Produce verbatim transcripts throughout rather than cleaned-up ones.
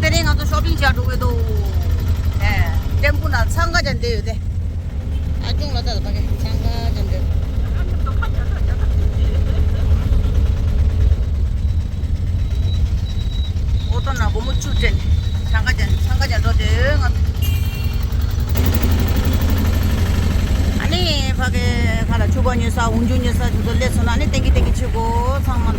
དེ་རིང་ང་ཚོ་ཤོ་པིང་བྱ་འགྲོ་གི་འདུག་ཨེ། ཀྲེམ་བུ་ན་འཚང་ཁ་ཅན་བསྡད་ཡོད་དེ། ཨ་ཅུང་ལ་ད་ཕ་གི་འཚང་ཁ་ཅན་བསྡད། ཨོ་ཏོ་ན་སྒོར་མོ་བཅུ་སྤྲད་ནས་འཚང་ཁ་ཅན་འཚང་ཁ་ཅན་འགྲོ་དེ་ང་ཚོ། ཨ་ནི་ཕ་གི་ཁ་ལ་ཕྱུ་པ་ཉོ་ས་འོག་འཇུག་ཉོ་ས་དེ་ཚོ་སླེབས་སོང་ན་ཨ་ནི་ཏན་གི་ཏན་གི་བྱེད་དགོས་ཚང་མ།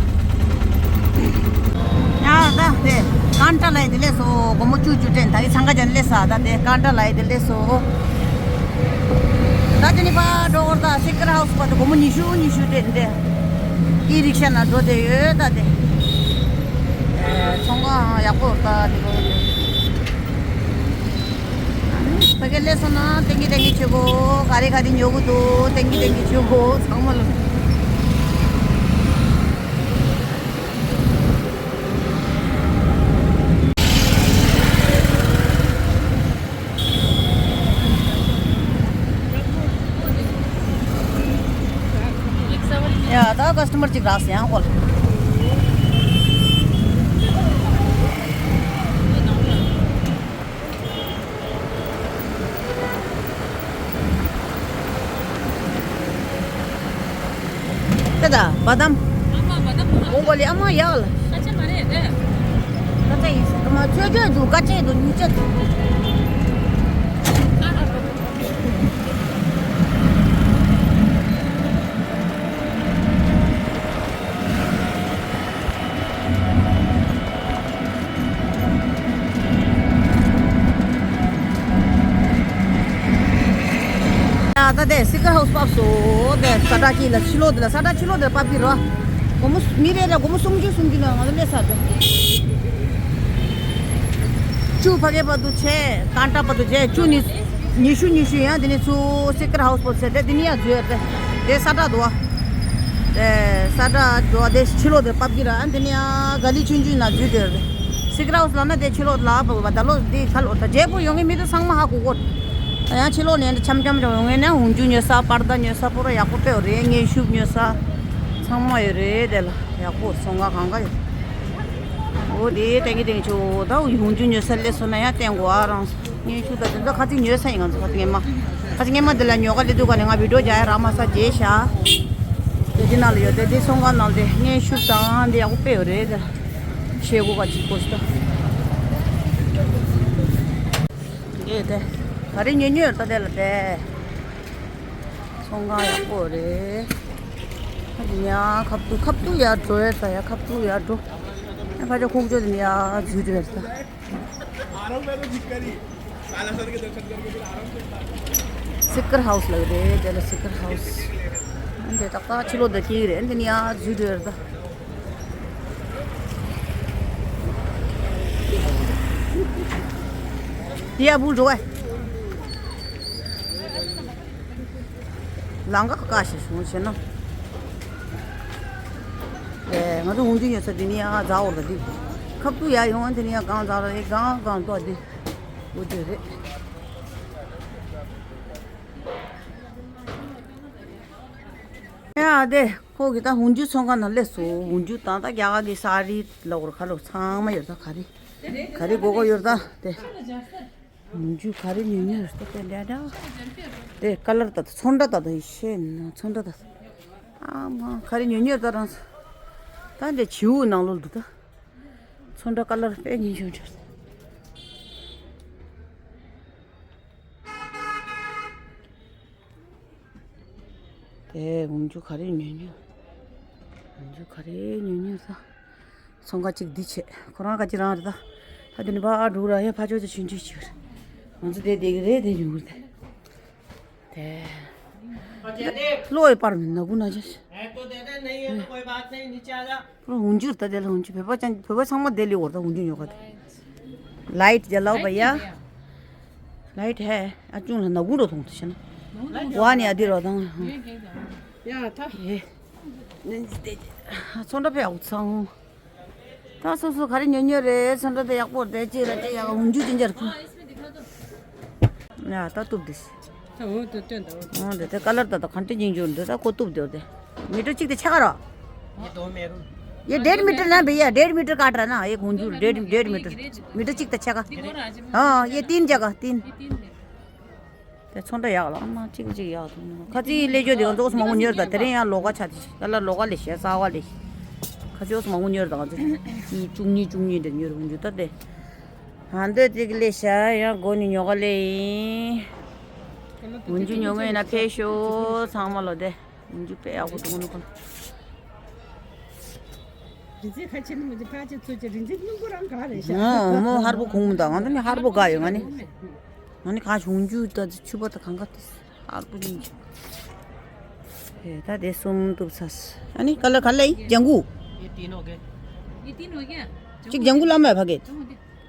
ཡ་ད་དེ་ཀན་ཊ་ལ་ཡི་དེ་སླེབས་སོང་། སྒོར་མོ་བཅུ་བཅུ་སྤྲད་ད་གི་འཚང་ཁ་ཅན་སླེབས་ས། ད་དེ་ཀན་ཊ་ལ་ཡི་དེ་སླེབས་སོང་། ད་དེ་ནི་ཕར་འགྲོ་བར་ད་སི་ཀར་ཧའུ་སི་བར་དུ་སྒོར་མོ་ཉི་ཤུ་ཉི་ཤུ་སྤྲད་དེ་ཨི་རིག་ཤ་ན་འགྲོ་དེ་ཡོད་ད་དེ། ཨེ་ཚོང་ཁང་ཡག་པོ་ད་དེ་གོ་དེ། ཕ་གི་སླེབས་སོང་ན་ཏན་གི་ཏན་གི་བྱེད་དགོས། ག་རེ་ག་རེ་ཉོ་གི་འདུག་ཏན་གི་ཏན་གི་བྱེད་དགོས་ཚང་མ་ལ། ཡ་ད་ཀ་སི་ཊ་མར་ཅིག་རག་སོང་ཡང་ཁོ་ལ། ད་ད་བ་དམ། ཨ་མ་བ་དམ་མ། ཨོ་གོ་ལི་ཨ་མ་ཡག་ལ། ད་ཆ་མ་རེད་ད། ད་ཆ་ཡིན་སྲིད་ཀ་མ་ཆོས་ཆོས་འདུག་ཀ་ཆས་འདུག་ཉིས་ཆ་འདུག་ད་ལྟ་དེ་སི་ཀར་ཧའུ་སི་བབས་སོ། དེ་ས་བཀྲ་དཀྱིལ་ལ་ཕྱི་ལོགས་དེ་ལ་ས་བཀྲ་ཕྱི་ལོགས་དེ་ལ་བབས་ཀྱི་རོ། སྒོར་མོ་མི་རེ་ལ་སྒོར་མོ་སུམ་ཅུ་སུམ་ཅུ་ལ་ང་ཚོ་སླེབས་ཚར་འདུག་བཅུ་ཕ་གི་བར་དུ་བྱས། ཀན་ཊ་བར་དུ་བྱས། བཅུ་ནི་ཉི་ཤུ་ཉི་ཤུ་ཡང་དེ་ནི་ཚུར་སི་ཀར་ཧའུ་སི་བབས་ཟེར་ཏེ་དེ་ནི་ཡང་འཛུལ་ཡོད་རེད། དེ་ས་བཀྲ་འདུག་བ། དེ་ས་བཀྲ་འགྲོ་བ་དེ་ཕྱི་ལོགས་དེར་བབས་ཀྱི་ར། ཨ་དེ་ནི་ཡང་ག་ལི་ཆུང་ཆུང་ན་འཛུལ་དེར་རེད། སི་ཀར་ཧའུ་སི་ལབ་ན་དེ་ཕྱི་ལོགས་ལ་བབས་པ་ད་ལོ་འདི་ཁ་ལོ་ད་རྒྱལ་པོ་ཡོང་གི་མི་དེ་ཚང་མ་ཧ་གོ་གོ། ད་ཡང་ཕྱི་ལོགས་ནས་འདི་འཆམ་འཆམ་འཆམ་ཡོང་ངེས་ན་འོག་འཇུག་ཉོ་ས་པར་ད་ཉོ་ས་པོ་ར་ཡག་པོ་དཔེ་ཡོད་རེད། མཉེན་ཤུབས་ཉོ་ས་ཚང་མ་ཡོད་རེད། དེ་ལ་ཡག་པོ་ཚོང་ཁང་གང་ག་ཡོད། འོ་དེ་ཏན་གི་ཏན་གི་ཆུ་ད་འོག་འཇུག་ཉོ་ས་སླེབས་སོང་ན་ཡང་བསྟན་དགོས་ཨ་རང་། མཉེན་ཤུབས་ད་དེ་ཚོ་ཁ་ཚིག་ཉོས་ས་ཡིན། ང་ཚོ་ཁ་ཚིག་ངེས་མ་ཁ་ཚིག་ངེས་མ་དེ་ལ་ཉོ་ག་སླེབས་དུས་ག་ནས་ང་བི་ཌིའོ་རྒྱག་ཡ་རག་མ་ས་རྗེས་ཤ་དེ་དེ་ནང་ལ་ཡོད་དེ། དེ་ཚོང་ཁང་ནང་དེ་མཉེན་ཤུབས་དང་དེ་ཡག་པོ་དཔེ་ཡོད་རེད། དེ་ཤེལ་སྒོ་ག་ཅིག་གོ་ས་ད་དེ་དེ་ག་རེ་ཉོ་ཉོ་ཡོད་ད། དེ་ལ་དེ་ཚོང་ཁང་ཡག་པོ་རེད། ཁ་ཅིག་ཡ་ཁབ་ཏུ་ཁབ་ཏུ་ཡར་འགྲོ་ཡ་ད། ཡ་ཁབ་ཏུ་ཡར་འགྲོ། ཨ་ཕ་ཅག་ཁོང་ཚོ་དེ་ནས་ཡར་འཛུལ་འགྲོ་ཡ་ད། आराम में तो दिक्कत ही काला सर के दर्शन करके फिर आराम से। སི་ཀར་ཧའུ་སི་ལབ་རེད། དེ་ལ་སི་ཀར་ཧའུ་སི། ཨ་འདི་ཏག་ཏག་ཕྱི་ལོགས་དེ་སྐྱེལ་རེད། འདི་ནི་ཡར་འཛུལ་འགྲོ་རེད་ད། དེ་ཡར་བུད་འགྲོ་བས། ལང་ཀ་ཁ་ཁ་ཞིག་བྱུང་བྱས་ན། ཨེ་ང་ཚོ་འོག་འཇུག་ཉོ་ས་དེ་ནི་ཡང་རྫ་འོར་ད་དེ། ཁབ་ཏུ་ཡར་ཡོང་དེ་ནི་ཡང་གང་རྫ་ར་ཡི་གང་གང་ཏོ་དེ། འོ་དེ་རེད། ཡ་དེ་ཁོ་གི་ད་འོག་འཇུག་ཚོང་ཁང་ནང་སླེབས་སོང་། འོག་འཇུག་དང་ད་རྒྱ་གར་གི་ས་རི་ལ་འོར་ཁ་ལོ་ཚང་མ་ཡོད་ད། ག་རེ་ག་རེ་དགོས་དགོས་ཡོད་ད་དེ། འོག་འཇུག་ག་རེ་ཉོ་ཉོ་ཡོད་ད་དེ་འདྲ་འདྲ། དེ་ཀ་ལར་ད་ད་ཚོན་འདྲ་ད་ད་ཡི་ཤེས་ན་ཚོན་འདྲ་ད། ཨ་མ་ག་རེ་ཉོ་ཉོ་ཡོད་ད་རང་ས། ད་འདྲ་བྱིའུ་ནང་ལོགས་འདུག་ད། ཚོན་འདྲ་ཀ་ལར་དཔེ་ཉོ་ཉོ་ཡོད། དེ་འོག་འཇུག་ག་རེ་ཉོ་ཉོ། འོག་འཇུག་ག་རེ་ཉོ་ཉོ་ས། ཚོང་ཁང་གཅིག་འདི་བྱས། ཁོ་རང་ག་ཅི་རང་རེད་ད། ད་དེ་ནི་བ་ཨ་འགྲོ་ར་ཡ་ཕ་ཆོས་ཚོ་ཆུང་ཆུང་ཅིག་རེད། ང་ཚོ་དེ་བསྡད་གི་རེད་དེ་ཉོ་གི་རེད། དེ། བློ་ཡི་པར་མི་ན་གུ་ན་ཅི། है तो देते, नहीं है तो कोई बात नहीं, नीचे आ जा। འོག་འཇུག་ད་དེ་ལ་འོག་འཇུག་བོད་པ་ཅན་བོད་པ་ཚང་མ་དེ་ལས་འོར་ད་འོག་འཇུག་ཉོ་ག་དེ། ལའིཊ་རྒྱ་ལའོ་བ་ཡ། ལའིཊ་ཧེ། ཨ་ཅུང་ལ་ན་གུ་རོ་ཐོང་དུ་ཤ་ན། ཝ་ནི་ཨ་དི་རོ་དང་། ཡ་ད། ཡེ། ཚོན་འདྲ་ཕེ་ཨའུ་ཚང་། ད་སོ་སོ་ག་རེ་ཉོ་ཉོ་རེད། ཚོན་འདྲ་དེ་ཡག་པོ་རེད། ཅི་ར་ཅི་ཡག་འོག་འཇུག་ཅི་འཇར་ཁུ། ཡ་ད་གཏུབ་དེ། ད་འོ་དེ་སྟོན་ད་འོ། འོ་དེ་དེ་ཀ་ལར་ད་ད་གང་ཏི་ཉིན་འཇུག་འདི་ད་ཁོ་གཏུབ་དེ་འོ་དེ། མི་ཏྲོ་གཅིག་དེ་ཆ་ག་ར། ये दो मेहरून। ये डेढ़ मीटर ना भैया, डेढ़ मीटर काट रहा ना, एक हुंजू डेढ़ डेढ़ मीटर। मीटर चिक तक छेगा। हाँ, ये तीन जगह, तीन। ये तीन है। ते छोटा याग ला, मां चिक चिक याग तो। खची ले जो दे, तो उस मांगू न्योर दा, तेरे यहाँ लोगा छाती। कला लोगा ले शे, सावा ले शे। खची उस मांगू न्योर दा, चुंगनी चुंगनी दे न्योर हुंजू ता दे। हाँ, दे चिक ले शा, या गोनी न्योगा ले। हुंजू न्योगा ना फेशो, सांगमा लो दे। འཇུ་པེ་ཡག་པོ་འདུག་ནོ་ཁོ། རི་རྩེ་ཁ་ཆེ་ནི་མི་འདི་ཕལ་ཆེར་ཚོད་ཀྱི་རི་རྩེ་སྙིང་པོ་རང་ག་རེད་ཤག་ཨོ་མོ་ཧར་པོ་གོང་མོ་དང་ང་ཚོ་ནི་ཧར་པོ་དགའ་ཡོད། ང་ནི་ང་ནི་གང་བྱུང་རྒྱུ་ད་ཆུ་པ་ད་གང་ག་ཏིས་ཧར་པོ་ནི་འཇུ། ཨེ་ད་དེ་གསུམ་གཏུབ་ཚར། ཨ་ནི་ག་ལ་ག་ལ་ཡི་ལྗང་གུ། གཅིག་ལྗང་གུ་ལ་མ་ཕ་གེ།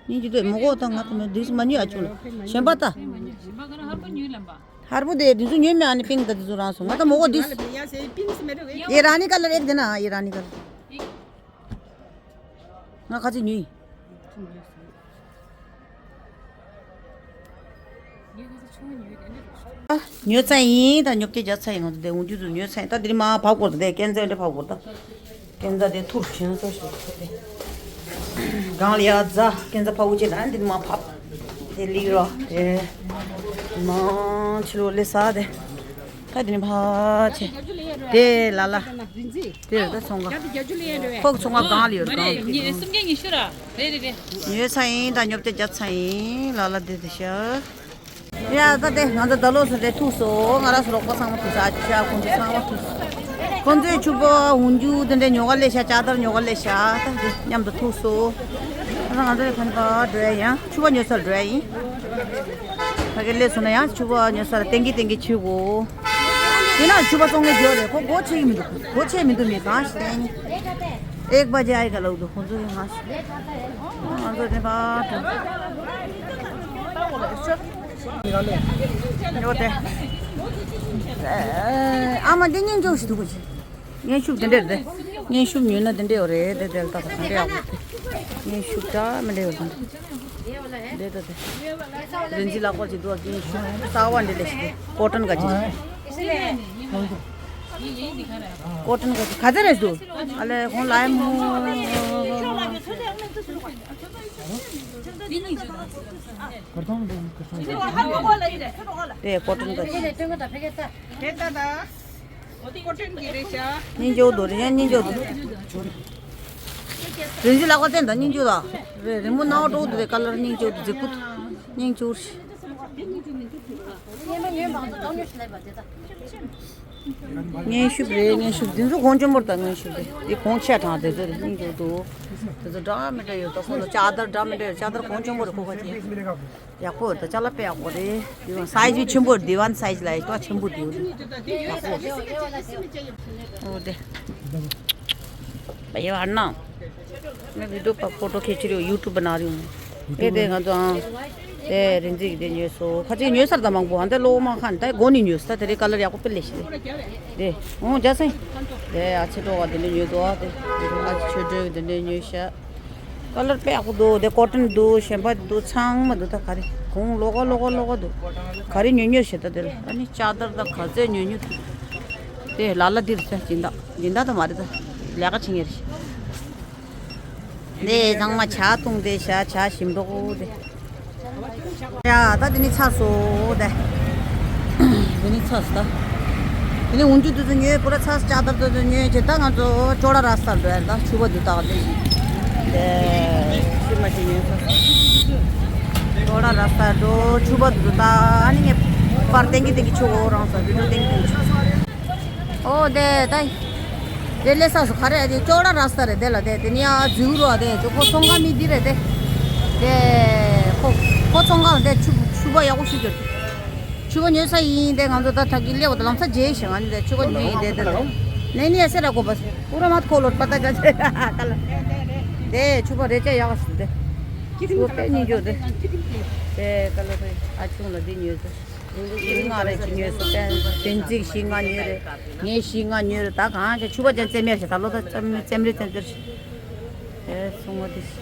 ནི་འཇུ་དོད་མོ་གོ་ད་ང་ད་མེ་དུས་མ་ཉུ་ཨ་ཆུ་ལ་གཞན་པ་ད། ཧར་པོ་དེ་དེ་ཚོ་ཉོས་མེད། ཨ་ནི་པིང་དང་དེ་ཚོ་རང་སོང་། ང་ད་མོ་གོ་དུས། ये रानी कलर एक देना। ये रानी कलर। ང་ཁ་ཅིག་ཉོས། ཉོས་ཚར་ཡིན། ད་ཉོ་སྐྱེལ་རྒྱག་ཚར་ཡིན། ང་ཚོ་དེ་འུ་ཅུ་ཚོ་ཉོས་ཚར་ཡིན། ད་དེ་རིང་མ་ཕབ་དགོས། ད་དེ་ཀན་ཛ་འདྲ་ཕབ་དགོས་ད། ཀན་ཛ་དེ་ཐུར་ཕྱིན་སོ་ཞིག་ཐུར་དེ། གང་ལ་ཡ་ཛ་ཀན་ཛ་ཕ་བུ་ཆེ་ན་འདི་མ་ཕབ། དེ་ལིག་རོ་དེ། མང་ཆེ་ལོ་ལེ་ས་དེ། ད་དེ་ནི་ཕ་ཆེ། དེ་ལ་ལ། དེ་རེད་ད་ཚོང་ཁང་། ཁོག་ཚོང་ཁང་གང་ལ་ཡོད་གང་། སུམ་བརྒྱ་ཉི་ཤུ་ར། རེད་རེད་རེད། ཉོས་ཚར་ཡིན། ད་ཉོ་སྐྱེལ་རྒྱག་ཚར་ཡིན། ལ་ལ་དེ་དེ་ཤ། ཡ་ད་དེ་ང་ཚོ་ད་ལོ་སུ་རེད་ཐུག་སོང་། ང་ར་སུ་རོགས་པ་ཚང་མ་ཐུག་ས་ཨ་ཅག་ཁོང་ཚོ་ཚང་མ་ཐུག་སོང་། ཁོང་ཚོས་ཕྱུ་པ་འུན་ཇུ་དེ་འདྲའི་ཉོ་ག་ལས་ཤག་ཅ་དར་ཉོ་ག་ལས་ཤག་ད་དེ་མཉམ་དུ་ཐུག་སོང་། ད་ང་ཚོ་ཡ་ཕན་པ་འགྲོ་ཡ་ཡང་ཕྱུ་པ་ཉོ་སར་འགྲོ་ཡ་ཡིན། ཕ་གི་ལས་སོང་ན་ཡང་ཕྱུ་པ་ཉོ་སར་ཏན་གི་ཏན་གི་ཕྱུ་གོ། དེ་ན་ཕྱུ་པ་བཙོང་མཁན་ཡོད་རེད། ཁོ་སྒོ་ཕྱེ་གི་མི་འདུག་སྒོ་ཕྱེ་མི་འདུག་མི་གང་ཞིག་བསྟན། एक बजे आएगा लोग तो ཁོང་ཚོ་གི་ང་ང་ཚོ་དེ་ཕར་འགྲོ། ཡོད་དེ། ཨ་མ་འདི་སྙིང་རྗེ་ཞིག་འདུག་གོ་ཅི། སྙན་ཞུ་དེ་འདྲ་རེད། སྙན་ཞུ་ཉོས་ན་དེ་འདྲ་ཡོད་རེད། དེ་དེ་ལ་ད་ག་འདྲ་ཡག་པོ་རེད། སྙན་ཞུ་འདྲ་མི་འདྲ་ཡོད་དེ་འདྲ། དེ་ད་དེ་རིན་ཆེན་ལག་པར་གྱི་འདུག་སྙན་ཞུ་གསར་བ་འདི་ལས་ཤིག་ཀོ་ཊོན་ག་ཅི། ཀོ་ཊོན་ག་ཅི་ག་ཚད་རེད་འདུག་ཨ་ལས་ཁོང་ལ་ཡ་མོ། དེ་ཀོ་ཊོན་ག་ཅི། སྙིང་རྗེ་པོ་འདུག་རེད། སྙིང་རྗེ་པོ་འདུག་རིན་ཆེན་ལག་པ་བསྟན་དང་སྙིང་རྗེ་པོ་དང་། རེད། རི་མོ་ནག་པོ་འདུག་དེ་ཀ་ལར་སྙིང་རྗེ་པོ་འདུག་མཛེས་པོ་འདུག་སྙིང་རྗེ་པོ་རེད། སྙན་ཞུ་རེད། སྙན་ཞུ་འདི་ཚོ་གོང་ཆེན་པོར་དང་སྙན་ཞུ་རེད། འདི་གོང་ཆེ་དྲགས་དེ་ཚོ་རེད། སྙིང་རྗེ་པོ་འདུག་དེ་ཚོ་འདྲ་མི་འདྲ་ཡོད་ད། ཁོ་ཚོ་ལྕགས་དར་འདྲ་མི་འདྲ་ཡོད། ལྕགས་དར་གོང་ཆེན་པོ་རེད། ཁོ་ཁ་ཅན། ཡག་པོ་ཡོད་ད། ཅ་ལག་དཔེ་ཡག་པོ་རེད། དེ་བ་སའི་ཛི་ཆེན་པོ་རེད། དེ་བ་སའི་ཛི་ལ་ཡོད་ད་ཆེན་པོ་དེ་ཡོད་རེད། ཡག་པོ་རེད། འོ་དེ། भाई वरना मैं वीडियो पर फोटो खींच रही हूँ, YouTube बना रही हूँ। ये देख तो हाँ। དེ་རིན་ཆེན་གྱི་དེ་ཉོས་སོ། ཁ་ཅིག་ཉོས་ཚར་ད་མང་པོ། ཨ་འདི་ལོ་མ་ཁ་ནི་ད་སྒོ་ནས་ཉོས་ས། དེ་རིང་ཀ་ལར་ཡག་པོ་དཔེ་ལེགས་ཤིག་དེ་འོང་རྒྱ་སེང་། དེ་ཨ་ཆེ་ཏོག་ག་དེ་འདྲ་ཉོས་འདུག་དེ་ཨ་ཆེ་ཆོས་སྒྲོན་གྱི་དེ་འདྲ་ཉོས་ཤག་ཀ་ལར་དཔེ་ཡག་པོ་འདུག་དེ་ཀོ་ཊོན་འདུག་གཞན་པ་འདུག་ཚང་མ་འདུག་ད་ག་རེ་གོང་ལོགས་ཀ་ལོགས་ཀ་ལོགས་ཀ་འདུག་ག་རེ་ཉོས་ཉོས་ཤག་ད་དེ་ལ་ཨ་ནི་ལྕགས་དར་ད་ག་ཚད་ཉོས་ཉོས་འདུག་དེ་ལ་ལ་འདིར་ས་སྦྱིན་བདག་སྦྱིན་བདག་ད་མ་རེད། ད་ལས་ཀ་བྱེད་མཁན་རེད། དེ་ཚང་མ་ཇ་བཏུང་དེ་ཤག་ཇ་ཞིམ་པོ་དེ། ཡ་ད་དེ་ནི་ཚར་སོང་། དེ་དེ་ནི་ཚར་སོང་། ད་དེ་ནི་འུན་ཇུ་དེ་ཚོ་ཉོས། པུ་ར་ཚར་སོང་། ལྕགས་དར་དེ་ཚོ་ཉོས་བྱས། ད་ང་ཚོ་ཅོ་ལ་ར་སར་འགྲོ་ཡ། ད་ཕྱུ་པ་དེ་དག་དེ་དེ་ཤི་མ་ཤི་ཉོས་སོང་། ཅོ་ལ་ར་སར་འགྲོ། ཕྱུ་པ་དེ་ཚོ་ད་ཨ་ནི་ངས་པར་བསྟན་གི་བསྟན་གི་ཆུ་འོ་རང་ས་བི་ཌིའོ་བསྟན་གི་བསྟན་གི་ཆུ། ཨོ་དེ་ད་དེ་ལས་ས་སུ་ག་རེ་དེ་ཅོ་ལ་ར་ས་རེད། དེ་ལ་དེ་དེ་ནི་ཡ་འཛུལ་རོ། དེ་དེ་ཁོ་ཚོང་ཁང་མི་འདི་རེད། དེ་དེ་ཁོ་ཁོ་ཚོང་ཁང་དེ་ཕྱུ་ཕྱུ་པ་ཡག་པོ་ཞིག་གྱུར། ཕྱུ་པ་ཉོས་ས་ཡིན། དེ་ང་ཚོ་ད་ཐག་གི་སླེབས་པ་ད་ལམ་ས་རྗེས་ཤིག་ང་ནི་དེ་ཕྱུ་པ་ཉོས་ཡིན། དེ་དེ་ནས་ནི་ཡ་སེ་ར་གོ་པ་སེ་པུ་ར་མ་ཁོ་ལོ་པ་ད་ག་ཚེ་ག་ལ་དེ་ཕྱུ་པ་རེ་ཅག་ཡག་ཞིག་དེ་ཕྱུ་པ་དཔེ་སྙིང་རྗེ་པོ་དེ་དེ་ག་ལ་དེ་ཨ་ཆུང་ལ་དེ་ཉོས་ས། ཤིང་ལྔ་རེ་ཅིག་ཉོས་སོང་། བསྟན་བསྟན་འཛིན་ཤིང་ལྔ་ཉོས་རེད། ངས་ཤིང་ལྔ་ཉོས་རེད། ད་གང་ཅི་ཕྱུ་པ་ཅན་རྩེ་མེར་ཞིག་ད་ལོ་ད་རྩེ་རྩེ་མེར་རྩེ་མེར་ཞིག་ཨེ་སོང་བ་དེ་ཞིག་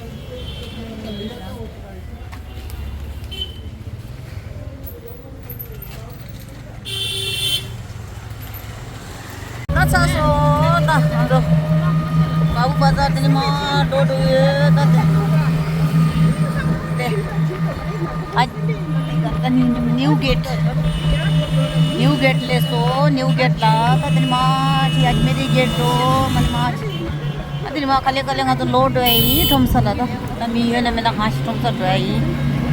ད་ཚར་སོང་། ད་ང་ཚོ་དགའ་པོ་ བ་ཟ་དེ་ནི་མ་འགྲོ་འགྲོ་ཡོད་ད་དེ། དེ། ཨ། ད་ནི་ནིའུ་གེ་ཊི། ནིའུ་གེ་ཊི་ལས་སོ་ནིའུ་གེ་ཊི་ལ་ད་དེ་ནི་མ་ཆི་ཨ་ཇི་མེ་རི་གེ་ཊི་འགྲོ་མ་ནི་མ་ཆི། ཨ་དེ་ནི་མ་ག་ལེ་ག་ལེ་ང་ཚོ་ལོག་འགྲོ་ཡ་ཡིན་ཁྲོམ་ས་ལ་ད། ད་མི་ཡོད་ན་མེད་ན་གང་ཞིག་ཁྲོམ་ས་འགྲོ་ཡ་ཡིན།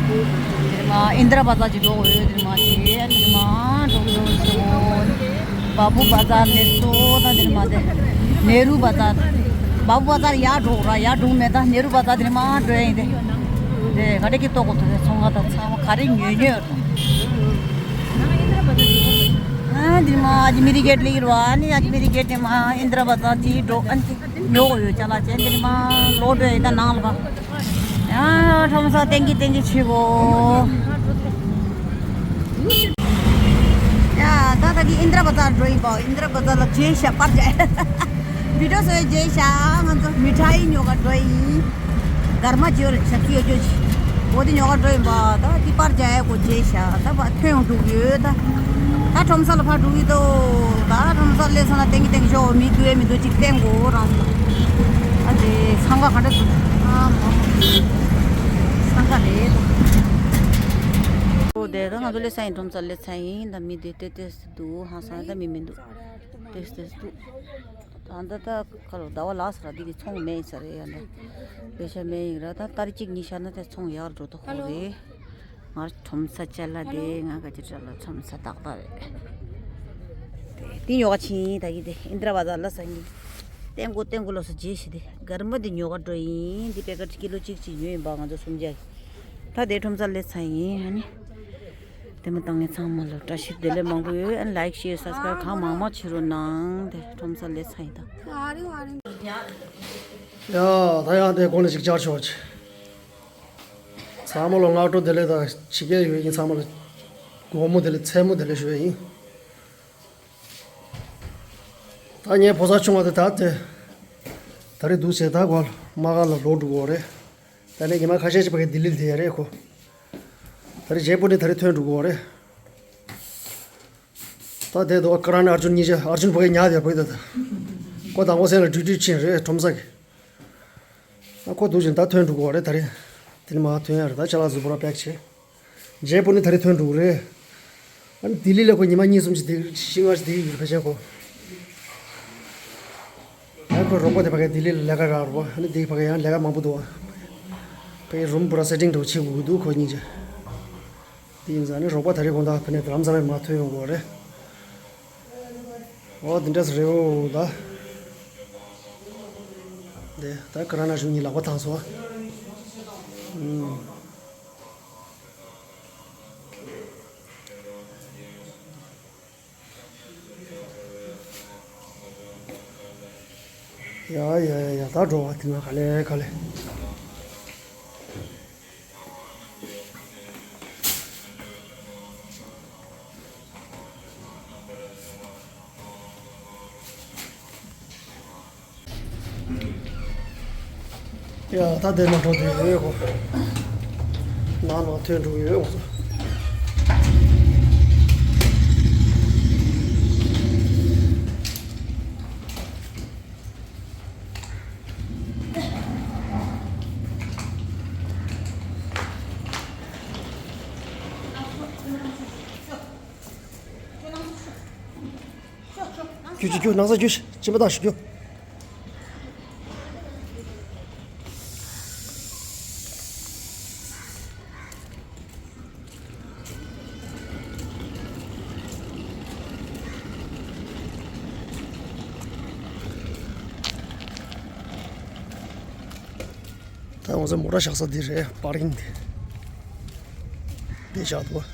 དེ་ནི་མ་ཨིན་དྲ་བ་ཟ་ཅིག་འགྲོ་དགོས་ཡོད་དེ་ནི་མ་ཆི་ཨ་དེ་ནི་མ་འགྲོ་དགོས་ཡོད་སོ། བ་བུ་བ་ཟར་ནས་སོ་ད་དེ་ནི་མ་དེ། ནེ་རུ་བ་ཟར། བ་བུ་བ་ཟར་ཡར་འགྲོ་ར་ཡར་འགྲོ་མེད་ད་ནེ་རུ་བ་ཟར་དེ་ནི་མ་འགྲོ་ཡིན་དེ། དེ་ག་འདྲ་གི་ལྟོ་གོ་ཐུབ་པའི་ཚོང་ཁང་དང་ཚང་མ་ག་རེ་ཉོས་ཉོས་ར། ཨ་དེ་ནི་མ་ཨ་ཇི་མེ་རི་གེ་ཊི་ལ་ཡིར་བ་ནི་ཨ་ཇི་མེ་རི་གེ་ཊི་ནི་མ་ཨིན་དྲ་བ་ཟར་དེ་འགྲོ་ཨ་ནི་དེ་ཉོ་གོ་ཡོད་ཅ་ལག་ཅན་དེ་ནི་མ་ལོག་འགྲོ་ཡིན་ད་ནང་ལ་བ། ཡ་ཁྲོམ་ས་ཏན་གི་ཏན་གི་ཆི་གོ། ཡ་ད་ད་གི་ཨིན་དྲ་བ་ཟར་འགྲོ་ཡིན་པ་ཨིན་དྲ་བ་ཟར་ལ་རྗེས་ཤ་པར་རྒྱག་བི་ཌིའོ་བཟོ་རྗེས་ཤ་ང་ཚོ་མི་ཁྲ་ཡི་ཉོ་ག་འགྲོ་ཡིན། གར་མ་བརྗོད་རེད་ཞབས་ཀྱི་ཡོད་རྒྱུ་ཅི། འོ་དེ་ཉོ་ག་འགྲོ་ཡིན་པ་ད་དེ་པར་རྒྱག་ཡ་གོ་རྗེས་ཤ་ད་བ་ཐོན་འགྲོ་གི་ཡོད་ད། ད་ཁྲོམ་ས་ལ་ཕར་འགྲོ་གི་འདུག་ད་ཁྲོམ་ས་སླེབས་སོང་ན་ཏན་གི་ཏན་གི་ཤོག་མི་འདུག་ཨེ་མི་འདུག་ཅིག་བསྟན་དགོས་རང་ལ། ཨ་ཙི་འཚང་ཁ་ག་འདྲ་འདུག་ཨ་མ། འཚང་ཁ་རེད་ད། ཨོ་དེ་ད་ང་ཚོ་སླེབས་ས་ཡིན་ཁྲོམ་ས་སླེབས་ས་ཡིན་ད་མི་དེ་ཏོག་ཙམ་འདུག་ཧང་སང་ད་མི་མི་འདུག་ཏོག་ཙམ་འདུག་ད་ད་ད་ཁ་ལོ་ཟླ་བ་ལགས་ས་ར་འདི་གི་ཚོང་མེད་ས་རེད་ཡ་ད། ལས་བྱ་མེད་ཡིན་ར་ད་ཏ་རིག་གཅིག་གཉིས་ཤར་ན་དེ་ཚོང་ཡག་འགྲོ་ཐུབ་ཁོ་རེད། ང་ཁྲོམ་ས་ཅ་ལག་དེ་ང་ག་ཅི་དྲ་ལ་ཁྲོམ་ས་ཏག་ཏག་རེད། དེ་ཉོ་ག་ཕྱིན་ད་གི་དེ་ཨིན་དྲ་བ་ཟ་ལ་ས་ཡིན། ཏན་གོ་ཏན་གོ་ལོ་སོ་རྗེས་ཤི་དེ་གར་མ་དེ་ཉོ་ག་འགྲོ་ཡིན་དེ་པེ་ཀ་ཊི་ཀི་ལོ་གཅིག་གཅིག་ཉོས་ཡིན་པ་ང་ཚོ་སུམ་བརྒྱ། ད་དེ་ཁྲོམ་ས་སླེབས་ཚར་ཡིན་ཨ་ནི། དེ་མ་བཏང་ངས་ཚང་མ་ལ་བཀྲ་ཤིས་བདེ་ལེགས་མང་པོ་ཡོད་ཨ་ནི་ལའིག་ཤེར་སབ་སི་ཀ་རའིབ་གང་མང་མང་བྱེད་རོགས་གནང་དེ་ཁྲོམ་ས་སླེབས་ཚར་ཡིན་ད། ཡ་ད་ཡང་དེ་གོང་ནས་ཅིག་བཅར་ཆོག་ཅིག་ཚང་མ་ལ་སྔ་དྲོ་བདེ་ལེགས་དང་ཕྱི་རྒྱལ་ཡོད་ཡིན་ཚང་མ་ལ་དགོང་མོ་བདེ་ལེགས་མཚན་མོ་བདེ་ལེགས་ཞུ་ཡ་ཡིན། ད་ངའི་ཕོ་གསར་ཆུང་བ་དེ་ད་དེ་ད་རེས་འདུག་ཟེར་ད་གོ་མ་ག་ལ་ལོག་འགྲོ་གི་རེད། ད་ནས་ཉི་མ་ཁ་ཤས་ཤིག་ཕ་གི་ལྡི་ལི་སླེབས་ཡ་རེད་ཁོ། ད་རེས་རྗེས་པོ་ནས་ད་རེས་ཐོན་འགྲོ་གི་རེད། ད་དེ་དོ་ཀ་ར་ནི་ཨར་ཇུན་གཉིས་ཆ་ཨར་ཇུན་ཕ་གི་ཉག་དེ་ཕ་གི་ད་ད་ཁོ་དང་པོ་སེམས་ལ་འགྲུལ་འགྲུལ་ཕྱིན་རེད་ཁྲོམ་ས་གི། ཨ་ཁོ་འདུག་ཅིང་ད་ཐོན་འགྲོ་གི་རེད་ད་རེས། དེ་ནས་མ་ཐོན་ཡ་རེད་ད་ཅ་ལག་གཟུགས་པོ་ར་པེག་བྱས། རྗེས་པོ་ནི་ད་རེས་ཐོན་འགྲོ་གི་རེད། ཨ་ནི་ལྡི་ལི་ལ་ཁོ་ཉི་མ་གཉིས་གསུམ་ཅིག་བསྡད་ཤིང་བ་ཞིག་བསྡད་ཡོད་རེད་ཕལ་ཆེར་ཁོ། ཨ་ཁོ་རོགས་པ་དེ་ཕ་གི་ལྡི་ལི་ལ་ལས་ཀ་རག་རོགས་པ་ཨ་ནི་དེ་ཕ་གི་ཡང་ལས་ཀ་མང་པོ་འདུག་ཨ་ཕ་གི་རུམ་པུ་ར་སེ་ཊིང་འདྲ་བོ་བྱེད་དགོས་ཀྱི་འདུག་ཁོ་གཉིས་ཀྱི། དེ་ཡིན་ཙང་ནི་རོགས་པ་ད་རེས་དགོང་དག་ཕ་ནས་རམ་ས་རེ་མ་ཐོན་ཡོང་གི་རེད། ཨོ་དེ་འདྲ་ཟེར་རེད་འོ་ད། དེ་ད་ཀ་ར་ན་གཞུང་གཉིས་ལག་པ་བཏང་སོང་ཨ། ཨུམ། ཡ་ཡ་ཡ་ཡ་ད་འགྲོ་བ་དེ་ན་ག་ལེ་ག་ལེ། ཡ་ད་དེ་ན་འགྲོ་དེ་ཡོད་གོ། ནང་ལ་ཐོན་འགྲོ་ཡོད་གོ། རྒྱུ་ཅི་རྒྱུ་ནང་ས་རྒྱུ་ཅི་མ་ད་ཞུ་རྒྱུ། ད་ང་ཚོ་མོ་ཊ་བཞག་ས་འདི་རེད་པར་ཀིང་འདི། འདི་བཞག་འདུག་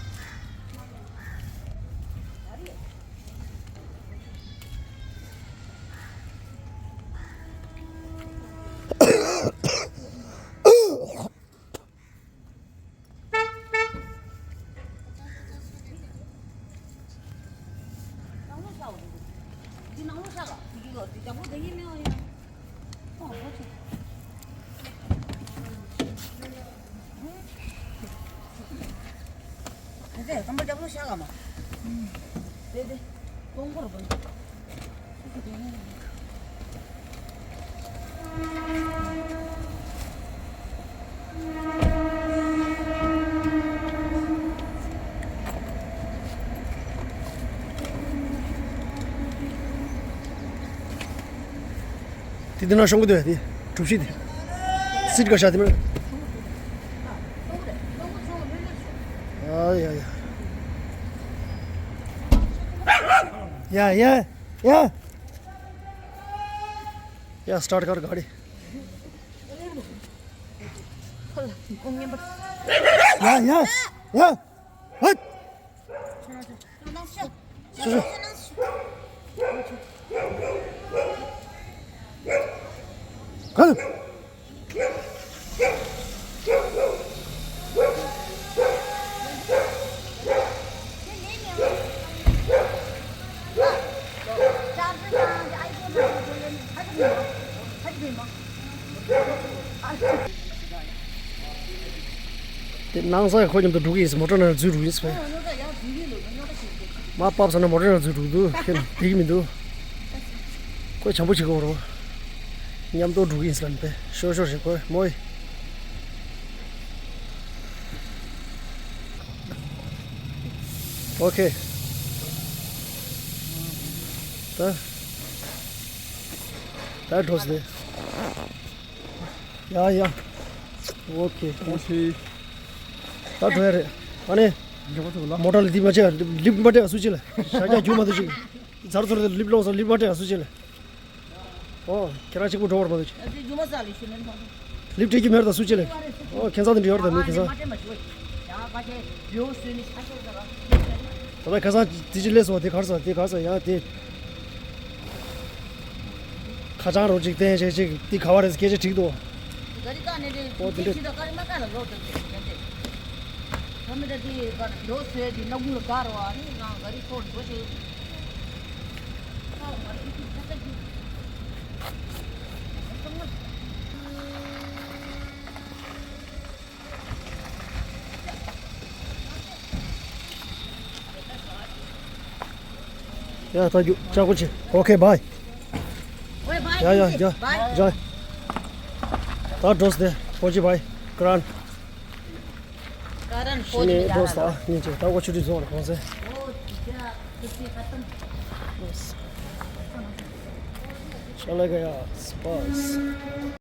དེ་དེ་ན་ཤོང་གི་འདུག་དེ་གྲུ་བཞི་དེ། སིད་ག་ཤ་དེ་མིན། ཡ་ཡ་ཡ། ཡ་ཡ་ཡ། ཡ་སི་ཊར་ཀར་ག་རེ། ཡ་ཡ་ཡ། ཧད། སུ་སུ། ག་ལ། དེ་ནང་ས་ཡ་ཁོ་མཉམ་དུ་འགྲོ་གི་ཡིན་ཟེར། མོ་ཊ་ནང་འཛུལ་འགྲོ་གི་ཡིན་ཟེར། མ་བབས་ས་ན་མོ་ཊ་ནང་འཛུལ་འགྲོ་གི་འདུག་ཁྱོད་བསྡད་ཀྱི་མི་འདུག་ཁོས་བྱམས་པོ་བྱེད་ཀྱི་ཡོད་རེད། མཉམ་དུ་འགྲོ་གི་ཡིན་ཟེར་ལབ་པས། ཤོར་ཤོར་བྱེད་ཁོས་མོ་ཡི། ཨོ་ཁེ། ད་ད་འགྲོ་ཟེར། ཡ་ཡ། ཨོ་ཁེ། ཨོ་ཁེ། ད་འགྲོ་ཡ་རེད། ཨ་ནི། མོ་ཊ་ལ་འདི་མ་བྱེད། ལིབ་མ་སྤྲད་སུ་ཅི་ལ། ཤ་རྒྱག་རྒྱུ་མ་འདུག་ཅིག་ཛར་ཛར་དེ་ལིབ་སློང་སོང་། ལིབ་མ་སྤྲད་སུ་ཅི་ལ། ཨོ་ཁྱེད་རང་གཅིག་པུ་འགྲོ་བར་མ་འདུག་ཅིག་ལིབ་སྤྲད་རྒྱུ་མེད་ད་སུ་ཅི་ལ། ཨོ་ཁྱེད་ཚང་དེ་འདྲ་ཡོད་ད་མི་ཁྱེད་ཚང་། ད་ལྟ་ཁ་སང་དེ་ཅི་སླེབས་སོང་། དེ་གར་ས་དེ་གར་ས་ཡ་དེ། ཁ་བྱང་རོ་གཅིག་བསྟན་བྱས་ཅིག་དེ་ག་བ་རེད་སྐད་ཆ་དྲིས་འདུག་ག་རི་ཀ་ནས་དེ་ཨོ་དེ་འདྲ། ཁྱི་ད་ག་རི་མ་ཀ་ལ་ལོག་འགྲོ་དེ་ཡང་དེ། ཁ་མི་ད་དེ་ག་རི་ལོ་སོས་དེ་སྣ་ཁུང་ལ་ག་རོ་ཨ་ནི་ང་ག་རི་ཐོག་འགྲོ་ཞེས། ཡ་ད་རྒྱུ་ཅག་པོ་ཆེ། ཨོ་ཁེ་བྷའི། ཡ་ཡ་ཡ་ཡ། ད་འགྲོ་སྟེ་ཕོ་ཅི་བྷའི་ཀ་རན། ཀ་རན་ཕོ་ཅི་ནས་འགྲོ་ས་ཉིན་ཅེ་ད་ཨོ་ཆུ་དྲི་བཟོ་བར་གོང་ཚེ། ཤ་ལ་ག་ཡ་སྤ།